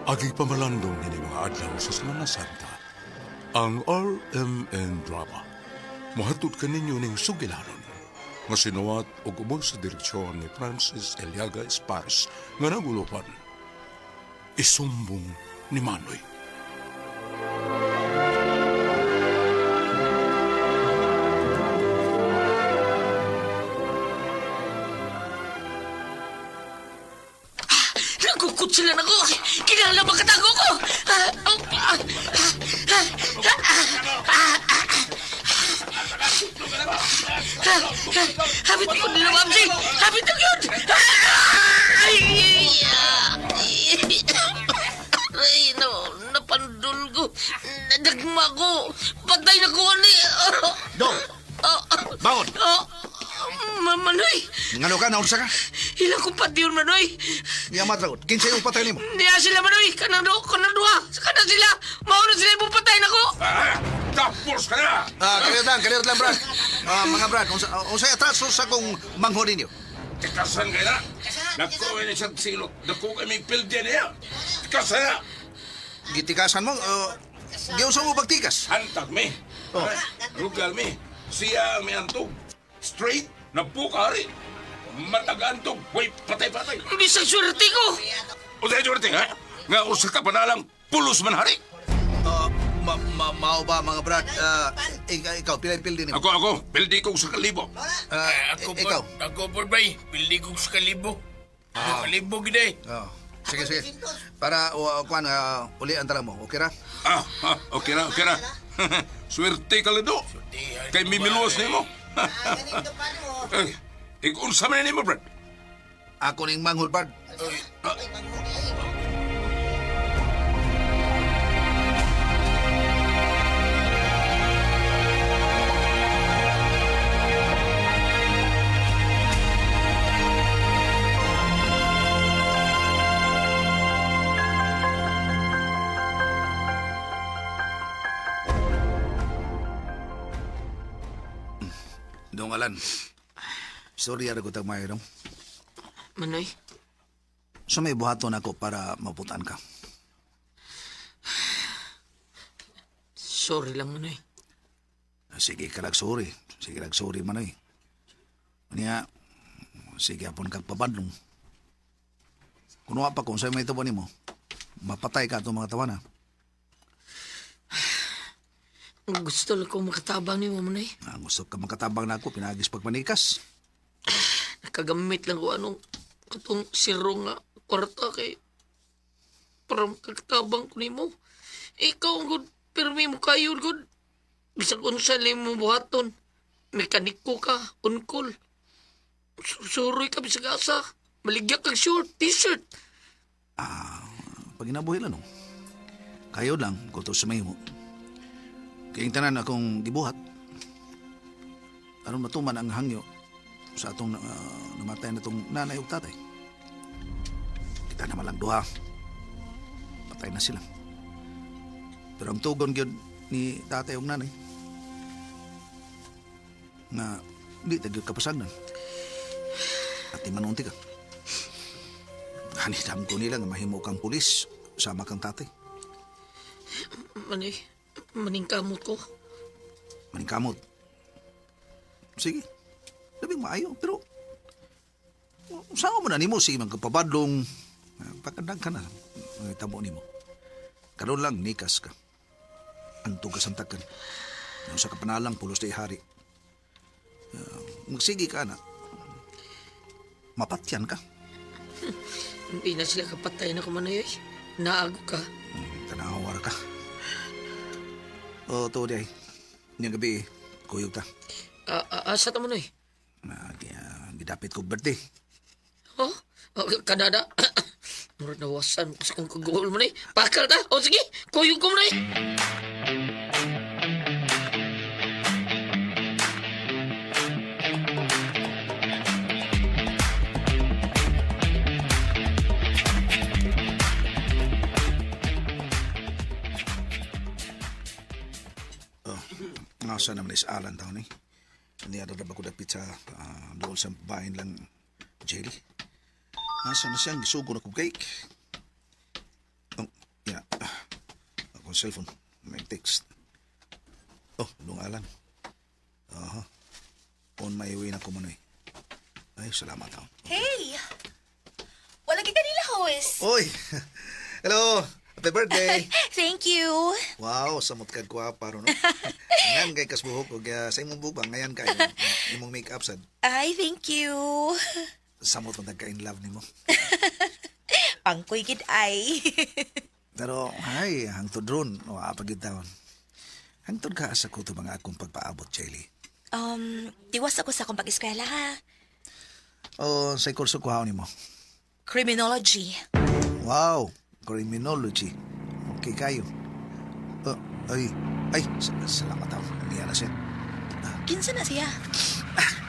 Agi pamalandong nini mga adlaw sa Semana Santa, ang RMN Drama. Mohatod kaninyo ning sugilanon nga sinuwat og ubos sa direksyon ni Francis Eliaga Espars nga nagulupan. Isumbong ni Manoy. Nagkukot sila na ko! Kinahanglan makatago ko! Ah, oh, ah, ah, ah, ah, ah. Hapit ko nila, Mamsi! Hapit ko yun! Ay! Ay, no, napandol ko. Nadagma ko. Patay na ko ani. Dong! Bangon! Oh, Manoy! Ngano ka, naunsa ka? Ilang ko pati yun, Manoy! Yamat ragot. Kinsa yung patay nimo? Niya sila, Manoy! Kanang do, kanang duha! Kanang sila! Mauna sila yung patay na ko! Ah, tapos ka na! Ah, kalirot lang, Brad. Ah, mga Brad, unsa unsa atraso sa kong mangho ninyo? Tikasan ka na! Nagkuha ni siyang silot. Nagkuha kami pildi niya. Tikasan na! Gitikasan mo, giunsa mo bagtikas? Hantag mi. Oh. Rugal mi. Siya ang may antog. Straight na pukari. Matag-antog. Way patay-patay. Bisag swerte ko! O sa swerte, ha? Nga usa ka panalang pulos man hari. Ah, ma, ma, mao ba mga Brad? Ah, ikaw, pila yung pildi nimo? Ako, ako. Pildi ko sa kalibo. Ah, Ako ikaw. po, ako po bay, pili kong sa kalibo. Ah. Kalibo gid eh. Oh, sige, sige. Para kuan uli ang tala mo. Okay ra? Ah, ah, okay na, okay na. Swerte ka lido. Kay mimiluwas nimo. Eh, ikaw man nimo, Brad. Ako ning manghod, Brad. Ah, Dong Alan. Sorry ara ko tagmay dong. Manoy, So may buhaton ako para maputan ka. sorry lang, Manoy. Sige ka lang sorry. Sige lang sorry man ay. Niya, sige apon kag pabadlong. Kunuha pa kung sa'yo may tubo nimo, mapatay ka itong mga tawana. Gusto lang ko makatabang ni mo, Manoy. Ang gusto ka makatabang na ako, pinagis pagmanikas. Nakagamit lang ko anong katong siro nga kwarta kay para makatabang ko nimo. Ikaw ang good, pirmi mo kayo, good. Bisag unsa lang mo buhaton. Mekaniko ka, unkol. Suroy ka bisag asa. Maligya kag short, t-shirt. Pag inabuhi lang, no? Kayo lang, kung to sa may mo. Kaya yung tanan akong gibuhat, aron matuman ang hangyo sa atong namatay na itong nanay ug tatay. Kita naman lang duha. Patay na sila. Pero ang tugon gyud ni tatay ug nanay nga di ta gyud kapasagnan. At di manunti ka. Hanidam ko nila nga mahimo kang pulis sama kang tatay. Manoy, maningkamot ko. Maningkamot. Sige. Labing maayo, pero saan mo na nimo sige magkapabadlong pagkandang ka na mga tamo nimo. Karon lang nikas ka. Antog ka santakan. Yung sa kapanalang pulos di hari. Magsige ka na. Mapatyan ka. Hindi na sila kapatay na ko, Manoy. Oy. Naago ka. Tanawar ka. O, to di ay. Niyang gabi, kuyog ta. Ah, ah, asa ta, Manoy? Na, gidapit ko birthday. Oh, oh Kanada. Murag nawasan ko sa kong kagol mo na eh. Pakal ta. O sige, kuyog ko mo na eh. Nasa naman is Alan taon eh. Hindi na ba ko dapit sa dool sa bahin lang jelly. Asa na siyang gisugo na kong cake. Oh. Akong cellphone. May text. Oh, lungalan. Aha. On my way na ko manoy. Ay, salamat ako. Hey! Wala kita nila, host. Oy! Hello! Happy birthday! Thank you. Wow, samot kag gwapa ron. No? Ngan kay kasbuhok og sa imong buhok ba ngayan kay imong makeup sad. Ay, thank you. Samot man ka in love nimo. Pangkoy gid ay. Pero ay, hangtod ron, wa pa gid taon. Hangtod ka sa kuto mga akong pagpaabot, Jelly. Tiwas ako sa akong pag-eskwela ha. O sa kurso kuhaon nimo. Criminology. Wow, criminology. Okay kayo. Oh, ay, ay, salamat ako. Niya na siya. Kinsa na siya?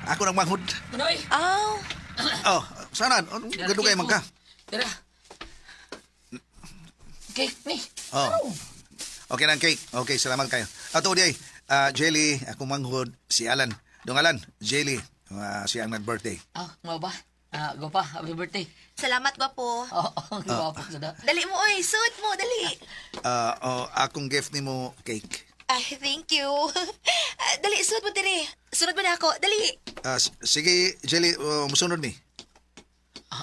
Ako nang manghod. Manoy! Oh, Oh, sana, gadugay man ka. Tara. Cake ni. Oh. Okay lang, cake. Okay, salamat kayo. Ato di ay, Jelly, ako manghod, si Alan. Dong Alan, Jelly, siya ang nag-birthday. Ah, nga ba? Ah, go pa. Happy birthday. Salamat gwapo. Oo, oh, oh, sa da. Dali mo oy, suot mo, dali. Oh, akong gift nimo cake. Ay, thank you. Ah, dali, suot mo diri. Sunod mo na ako, dali. Sige, Jelly, musunod mi. Ah,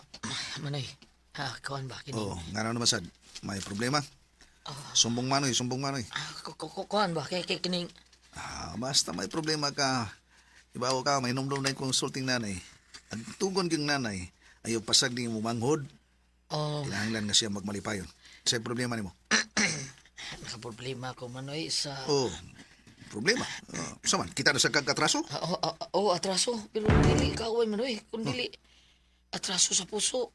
Manoy. Ah, kuan ba kini? Oh, nga naman sad. May problema. Sumbong manoy, sumbong manoy. Ah, kuan ba kay kay kining Ah, basta may problema ka. Ibaw ka, may numdum na yung consulting nanay. Ang tugon kang nanay, ayaw pasag ni mo manghod, oh, kinahanglan nga siya magmalipayon. Sa problema nimo. nakaproblema ko Manoy sa Oh, problema. Sa man, kita na sa kag katraso? Ah, oh, ah, oh, atraso. Pero dili kaaway Manoy, kun dili atraso sa puso.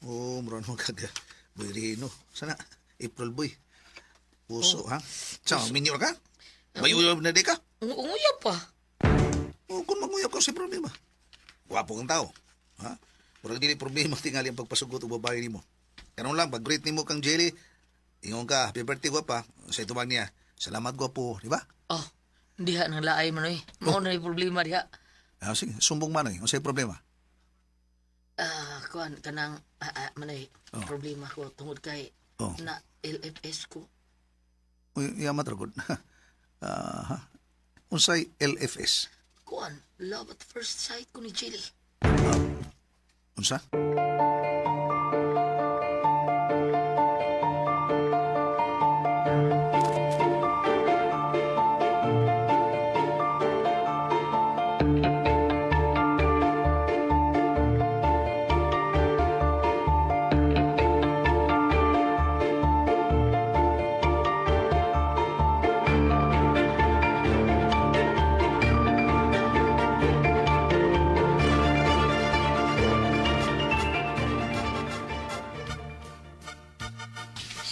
Oh, muran mo kag boy Rino. Sana, April boy. Puso, ha? Sa, minyo ka? Mayuyab na di ka? Unguyab pa. O, kung manguyab ka, sa problema. Gwapo kang tao. Ha? Murag dili problema tingali ang pagpasugot og babae nimo. Karon lang, pag-greet nimo kang Jelly, ingon ka, happy birthday, gwapa. Sa itubag niya, salamat, gwapo. Di ba? Oh, diha nang laay Manoy. Mao na yung problema diha. Ah, sige, sumbong man eh. Unsay problema? Ah, kuan kanang Manoy, Oh. problema ko tungod kay Oh. na LFS ko. Uy, yamat ra gud. Ah, ha? Unsay LFS? Kuan, love at first sight ko ni Jelly. Unsa?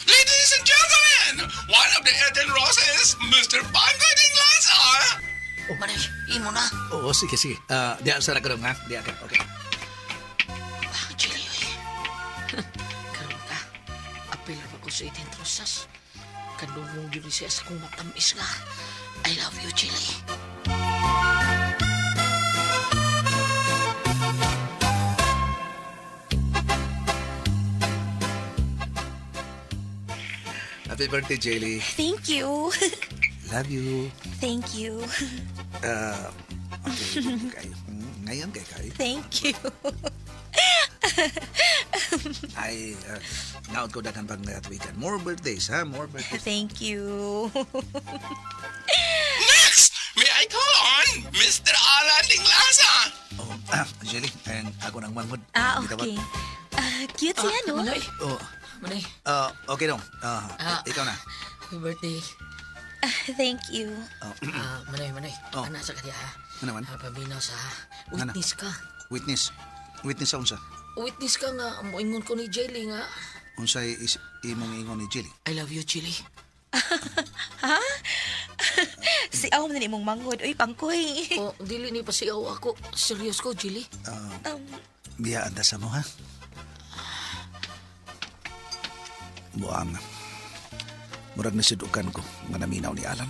Ladies and gentlemen, one of the Eden Roses, Mr. Pangoy Dinglasa. Manoy, imo na. Oo, sige, sige. Ah, diya sa ra ha? Diya ka. Okay. Ah, Jelly, oy. Karon ka. Apil ra ko sa itin trosas. Kanumong yun siya sa kong matamis nga. I love you, Jelly. Happy birthday, Jelly. Thank you. Love you. Thank you. Ah, okay, kayo. Ngayon kay kayo. Thank you. Ay, naot ko daghan pang tuwigan. More birthdays, ha? More birthdays. Thank you. Next, may I call on Mr. Alan Dinglasa. Oh, Jelly, ayang ako nang manghod. Ah, Kita ba? okay. Ah, cute siya, no? Manoy, Oh, Manoy, okay dong. Ah. Ikaw na. happy birthday. Ah, thank you. Oh, Ah, Manoy, Manoy. Oh. Ana sa kanya, ha? Ano man? Ah, paminaw sa ha. Ano? Witness ka. Witness. Witness sa unsa? Witness ka nga, moingon ko ni Jelly nga. Unsay imong ingon ni Jelly? I love you, Jelly. Si aw man imong manghod. Uy, pangkoy. Oh, dili ni pasiaw ako. Serious ko, Jelly. Biya anda sa mo, ha? Buang. Murag nasidukan ko nga naminaw ni Alan.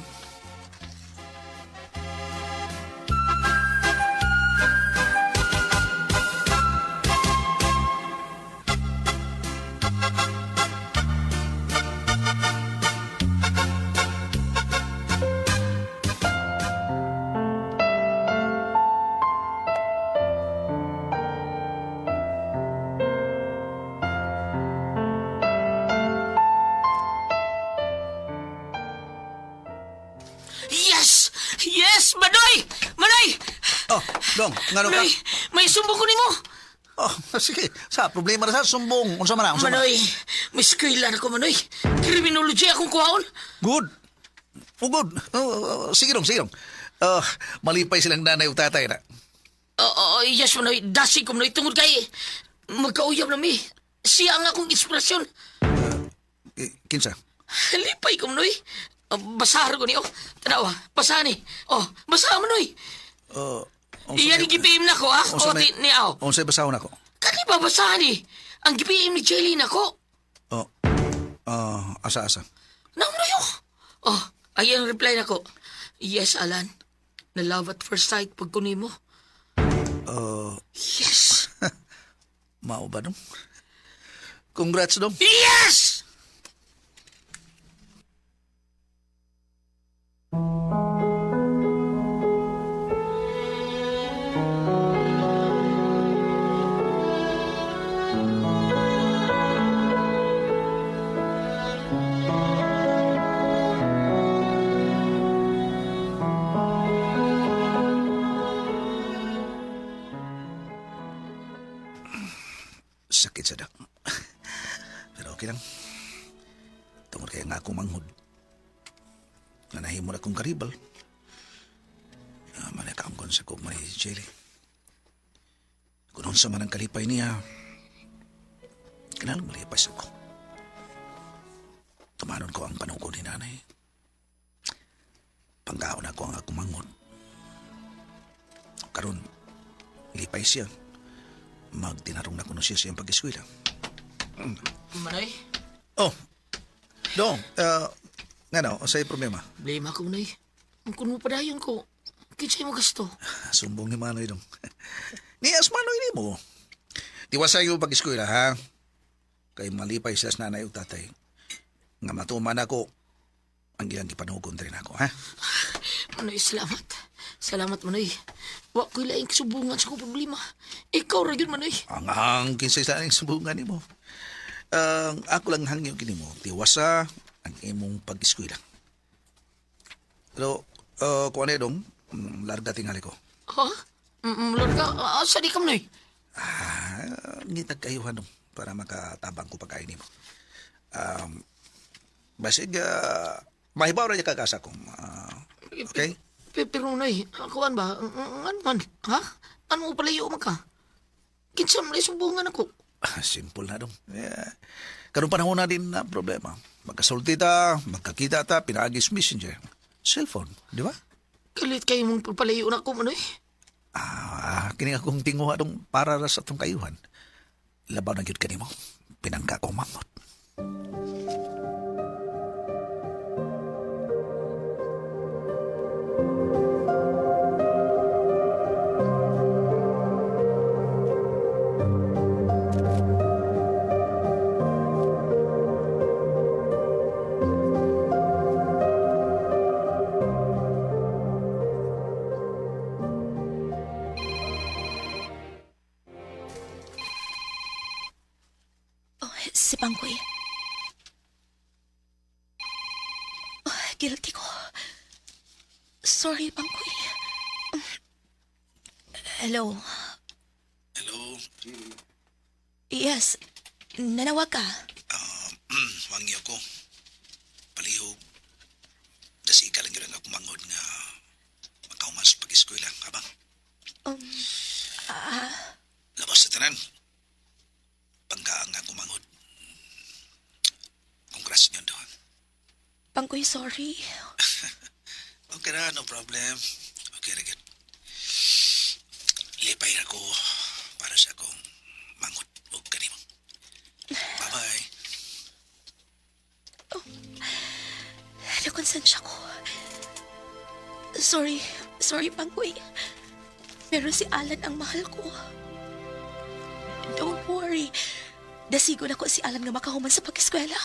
Dong, ngano ka? Manoy, may sumbong ko nimo. Oh, sige. Sa problema ra sa sumbong. Unsa man na? Unsa man? Manoy, may eskwela na ko, Manoy. Criminology akong kuhaon. Good. Oh, good. Oh, oh, sige dong, sige dong. Oh, malipay silang nanay ug tatay na. Oo, oh, yes, Manoy. Dasig ko, Manoy. Tungod kay magkauyab na mi. Siya ang akong inspirasyon. Eh, kinsa? Lipay ko, Manoy. Basahan ko niyo. Tanawa, basahan ni. Oh, basahan, Manoy. Oh, unsa Iyan may- ang gipim na ko, ha? unsa O, may- ti, ni aw. Unsay basahon ako? Kani ba basahan ni? Ang gipim ni Jelly na ko. Oh. Oh, asa asa. Nang Manoy, oh. Oh, ay ang reply na ko. Yes, Alan. Na love at first sight pag kunin mo. Oh, Yes! mao ba dong? Congrats dong. Yes! Sakit sa dak. Pero okay lang. Tungod kaya nga akong manghod. Nga nahimo na akong karibal. Manakaangkon sa kong may jelly. Kung unsa man ang kalipay niya, kinahanglan malipay sa ko. Tumanon ko ang panuko ni nanay. Pangkaon ako ang akong manghod. Karon, lipay siya. Magtinarong na kuno siya sa iyang pag-eskwela. Manoy, Oh, Dong, nga no, sa'yo problema. blame ako, Manoy. Ang kuno padayon ko. Kinsay mo gasto. Sumbong ni Manoy, Dong. Ni as Manoy ni mo. Tiwasay yung pag-eskwela, ha? Kay malipay sila sa nanay ug tatay. Nga matuman ako, ang ilang gipanugon rin ako, ha? Manoy, salamat. Salamat, Manoy. Wa ko'y laing subungan sa kong problema. Ikaw ra yun, Manoy. Ang ang kinsay sa aning sumbungan nimo. Ang ako lang hangyo kini mo, tiwasa ang imong pag-eskwela. Pero, kung ano dong, larga tingali ko. Ha? Lord ka, asa di ka, Manoy? Ah, ngitag kayuhan dong para makatabang ko pagkain nimo. Um, basig, mahibaw ra niya kagasa kong. Okay? Pero, Manoy, kuan ba? Ano man? Ha? Ano mo palayo man ka? Kinsa man sumbungan ako. Simple na dong. Yeah. Karong panahon na din na problema. Magkasulti ta, magkakita ta, pinaagis messenger. Cellphone, di ba? Kalit kayo mong pagpalayo na ako, Manoy. Ah, kini akong tinguha dong para ra sa atong kayuhan. Labaw na gyud kanimo. Pinangka ko mangot. Oh, si Pangkoy. Oh, guilty ko. Sorry, Pangkoy. Hello. Hello. Yes, nanawag ka. Wangyo ko. Palihog. Dasika lang yun ang akong manghod nga makauman sa pag-eskwela, ha ba? Um, Labas sa tanan. Pangka ang akong manghod. Congrats niyo doon. Pangkoy, sorry. Okay na, no problem. Okay, ra gyud. Lipay ako para sa akong manghod og kanimo. Bye-bye. Nakonsensya ko. Sorry. Sorry, Pangkoy. Pero si Alan ang mahal ko. Don't worry. Dasigon ako si Alan nga makahuman sa pag-eskwela.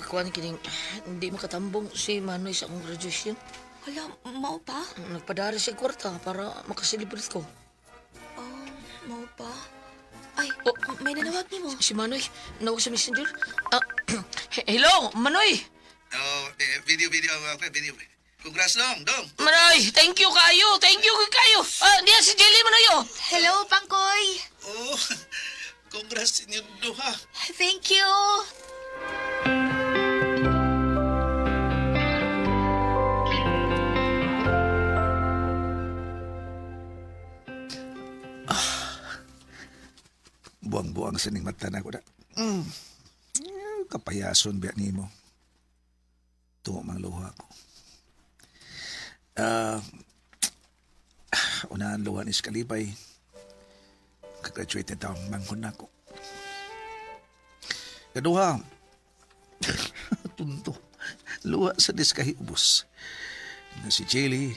Kuan kining hindi makatambong si Manoy sa akong graduation. Hala, mao pa? Nagpadari siya kwarta para makaselebrate ko. Oh, mao pa? Ay, Oh. may nanawag nimo. Si Manoy, nawag sa messenger. Ah, hello, Manoy! Oh, eh, video, video, okay, video. Congrats, dong, dong. Manoy, thank you kayo! Thank you kayo! Ah, diyan si Jelly Manoy, oh! Hello, Pangkoy. Oh, congrats inyo duha. Thank you. Buang-buang sining mata na ko na. Kapayason biya nimo. Tuo mang luha ko. Ah, unahan luha ni Kalipay. Kagraduate na taong manghon na ko. Kaduha, tunto. Luha sa diskahiubos. Na si Jelly,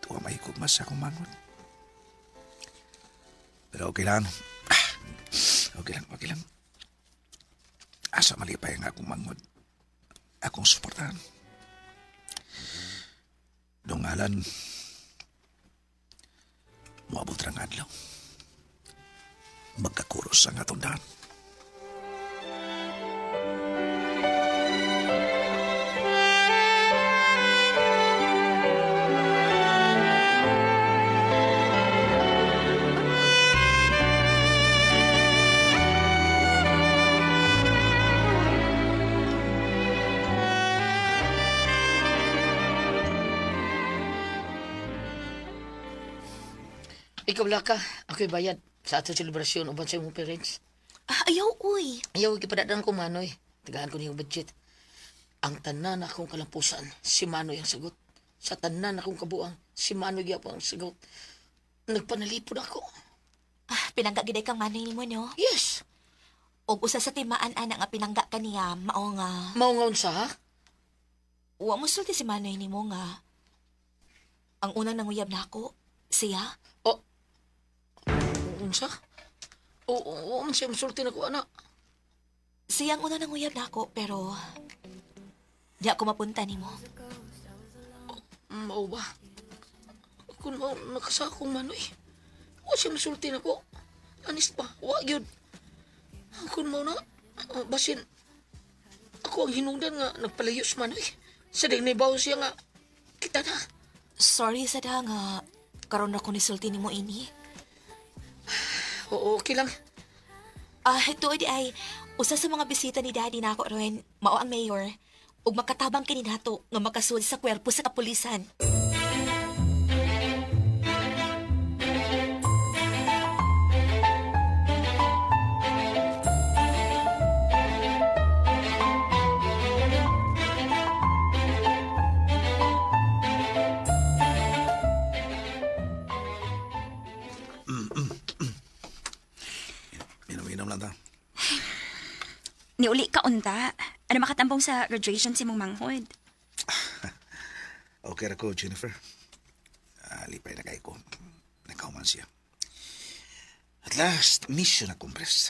tuwa mahigugmas sa akong manghon. Pero okay lang. Ah, okay lang, okay lang. Asa malipay ang akong manghod. Akong suportahan. Dungalan, moabot ra ang adlaw. Magkakuros ang atong daan. Ikaw, Laka, ako'y bayad sa atong selebrasyon uban sa imong parents. Ah, ayaw, uy. Ayaw, ikipadadaan ko, Manoy. Tagaan ko niyong budget. Ang tanan akong kalampusan, si Manoy ang sagot. Sa tanan akong kabuang, si Manoy gyapon ang sagot. Nagpanalipod ako. Ah, pinangga gid kang manoy nimo, no? Yes! Og usa sa timaan ana nga pinangga kaniya, mao nga. Mao nga unsa, ha? Wa mo sulti si manoy nimo nga. Ang unang nanguyab nako, siya. O, unsa? O, o, o, man siya masulti na ko, anak. Siya ang unang nanguyab nako, pero di ako mapunta nimo. Mao ba? Kung mao, nakasakong manoy. Wa siya masulti na ko. Anis pa, wa yun. Kung mao na, basin, ako ang hinungdan nga nagpalayos manoy. Sa ding nibaw siya nga, kita na. Sorry sa da nga karon ra ko nisulti nimo ini. Oo, okay lang. Ah, tuod ay usa sa mga bisita ni Daddy nako ron, mao ang mayor. Ug makatabang kini nato nga makasud sa kwerpo sa kapulisan. Inom-inom lang ta. Niuli ka unta. Ano makatambong sa graduation si mong manghod? Okay ra ko, Jennifer. Ah, lipay na kay ko. Nakauman siya. At last, mission accomplished.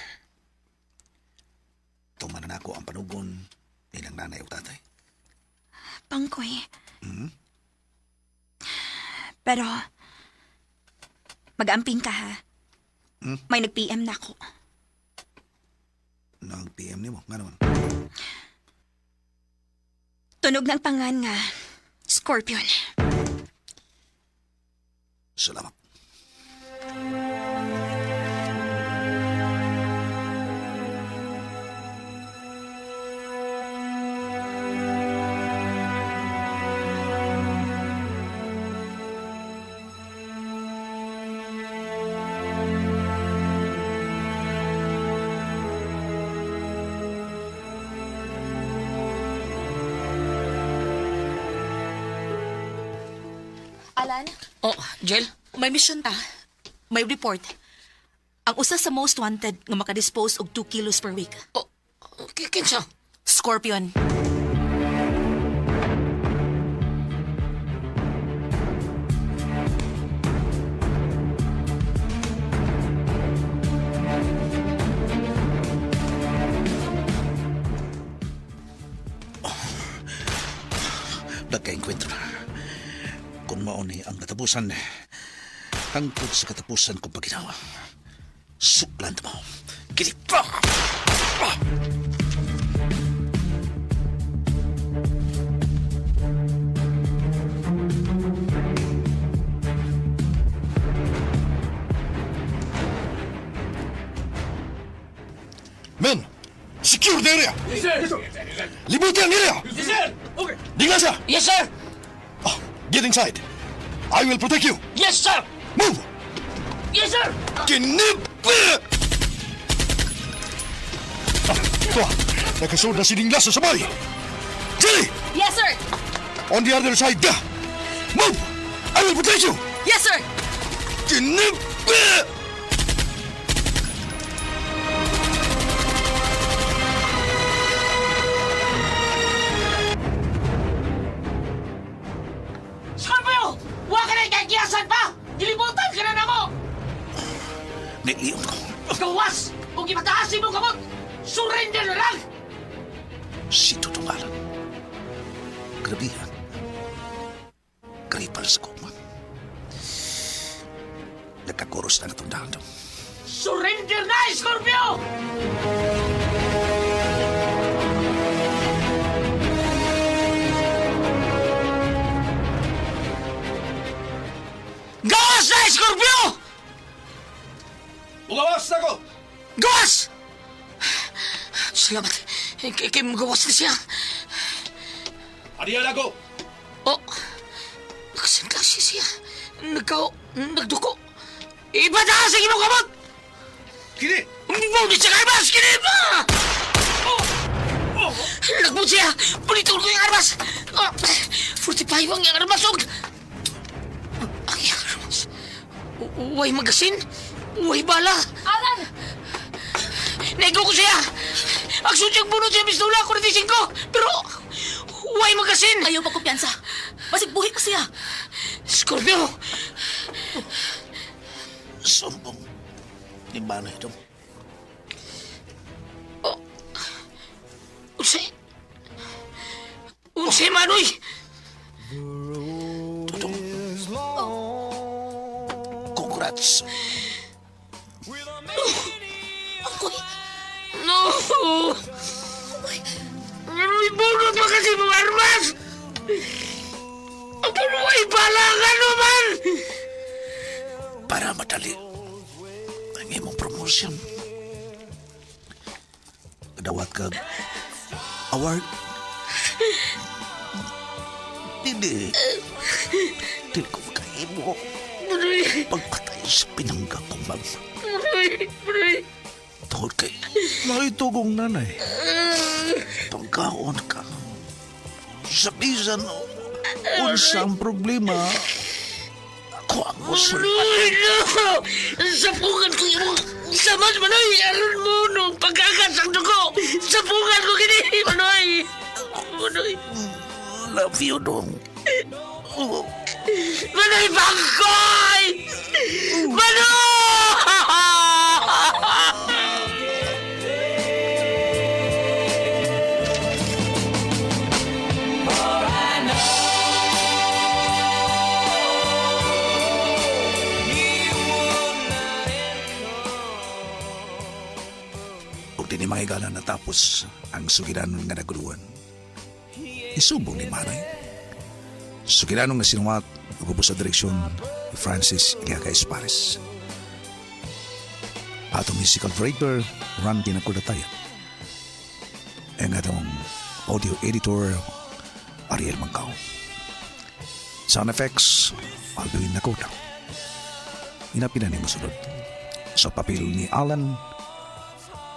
Tuman na nako ang panugon nilang nanay o tatay. Pangkoy. Pero, mag-amping ka ha. May nag-PM na ako. Nag-PM nimo, nga naman. Tunog ng pangan nga, Scorpion. Salamat. Alan, Oh, Jel, may mission ta. May report. Ang usa sa most wanted nga makadispose og 2 kilos per week. oh, kinsa? Scorpion. Kung mao ni ang katapusan, hangtod sa katapusan kong paginawa. Suklan mo. Kini pa! Men, secure the area! Yes, sir! Libuti ang area! Yes, sir! Okay. Dinglasa! Yes, sir! Oh, get inside. I will protect you. Yes, sir! Move! Yes, sir! Kinip! Ah, ito ah. Nakasunod na si Dinglasa sa sabay. Jerry! Yes, sir! On the other side! Move! I will protect you! Yes, sir! Kinip! Scorpio! Wa ka na ikagiyasan pa! Gilibutan ka na namo! Naiiyon ko. Gawas! Kung ipataasin mo kamot, surrender na lang! Si Tutungalan. Grabe ha. Karipal sa kuma. Nagkakuros na natong daan. Surrender na, Scorpio! Gawas na, Scorpio! Bukawas na ko! Gawas! Salamat. Kay magawas na siya. Ariyan ako! Oh, nakasinklase siya. Nagkao, nagduko. Ipataas ang imong kamot! Kini! Umibaw ni siya armas! Kini ba? Oh! Oh! Nagbut siya! Pulitol ko yung armas! Oh! 45 ang iyang armas! Og! Ang iyang armas! Uway magasin! Uway bala! Alan! Naigo ko siya! Ang sutyang bunot siya pistola, 45! Pero, uway magasin! Ayaw pagkumpiyansa. Basig buhi ko siya. Scorpio! Sumbong. Ni Manoy dong. Unsay? Unsay manoy? Tutong. Congrats. Angkoy! No! Manoy, bunot mo kasi mga armas! Ang ay bala ka naman! Para madali ang imong promotion. Kadawat kag award. Dili. Dili ko makahimo. Manoy, Pagpatay sa pinangga kong mama. manoy, manoy. Tungod kay naitugong nanay. Pagkaon ka. Sa bisan, unsa ang problema, ako ang musul. Manoy, no! Sapungan ko yung samad, Manoy! Aron mo nung pagkakas ang dugo! Sapungan ko kini, Manoy! Manoy! Love you, dong. Manoy, bangkoy! Manoy! Ug dinhi mga higala natapos ang sugilanon nga naguluhan. Isumbong ni Manoy. Sugilanon nga sinuwat ug ubos sa direksyon ni Francis Iliaga Espares. Atong musical director, Randy Nakulataya. Ang atong audio editor, Ariel Mangkao. Sound effects, Alvin Nakota. Inapin na ni mosulod sa papel ni Alan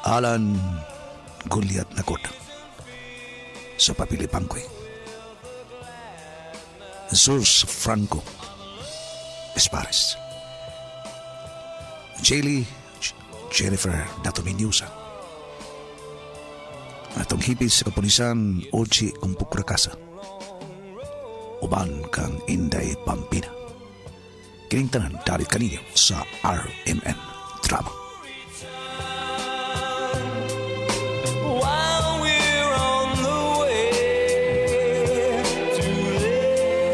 Alan Goliath Nakota sa papel ni Pangkoy. Jesus Franco Espares. Jaylee Jennifer Datominusa. Atong hipis sa kapulisan, Ochi Kumpukrakasa. Uban kang Inday Pampina. Kining tanan dalit kaninyo sa RMN Drama. While we're on the way to live.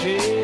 She